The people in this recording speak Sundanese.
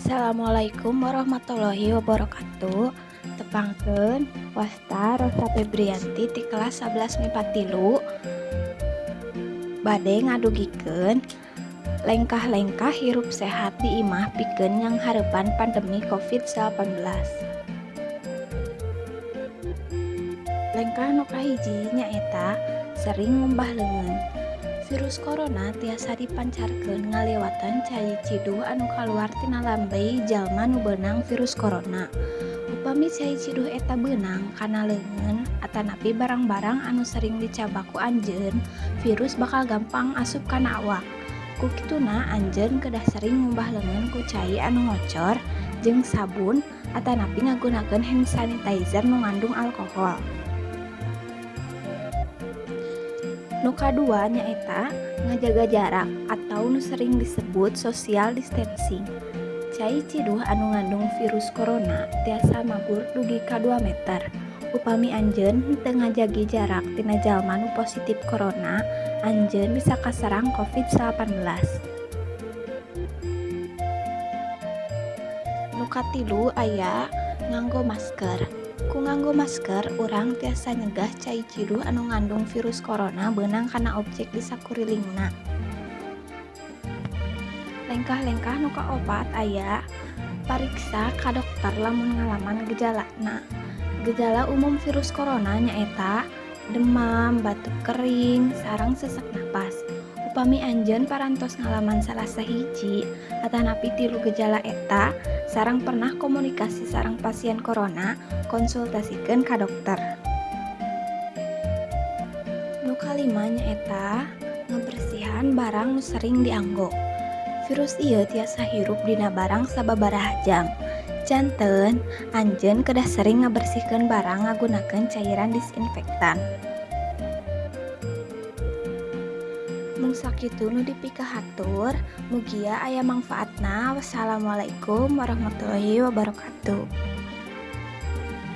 Assalamualaikum warahmatullahi wabarakatuh. Tepangkeun wasta Rosa Febrianti ti kelas 11 MIPA 3 bade ngadugikeun lengkah-lengkah hirup sehat di imah pikeun nyanghareupan pandemi COVID-19. Lengkah nu kahiji nyaeta sering ngumbah leungeun. Virus corona tiasa dipancarkeun ngaliwatan cai ciduh anu kaluar tina lambey jalma nu beunang virus corona. Upami cai ciduh eta beunang kana leungeun atanapi barang-barang anu sering dicabak ku anjeun, virus bakal gampang asup kana awak. Ku kituna anjeun kedah sering ngumbah leungeun ku cai anu ngocor jeung sabun atanapi ngagunakeun hand sanitizer nu ngandung alkohol. Nu kadua nyaeta ngajaga jarak atau nu sering disebut social distancing. Cai ciduh anu ngandung virus corona tiasa mabur dugi ka 2 meter. Upami anjeun teu ngajagi jarak tina jalma nu positif corona, anjeun bisa kaserang COVID-19. Nu katilu aya nganggo masker. Ku nganggo masker, urang tiasa nyegah cai ciduh anu ngandung virus corona beunang kana objek di sakurilingna. Lengkah-lengkah nu kaopat aya pariksa ka dokter lamun ngalaman gejalana. Gejala umum virus corona nyaeta demam, batuk kering, sareng sesak napas. Upami anjeun parantos ngalaman salah sahiji atanapi tilu gejala eta sareng pernah komunikasi sareng pasien corona, konsultasikeun ka dokter. Nu kalima nyaeta ngabersihan barang nu sering dianggo. Virus ieu tiasa hirup dina barang sababaraha jam. Janten anjeun kedah sering ngabersihkeun barang ngagunakeun cairan disinfektan. Mung sakitu nu dipikahatur, mugia aya mangfaatna. Wassalamualaikum warahmatullahi wabarakatuh.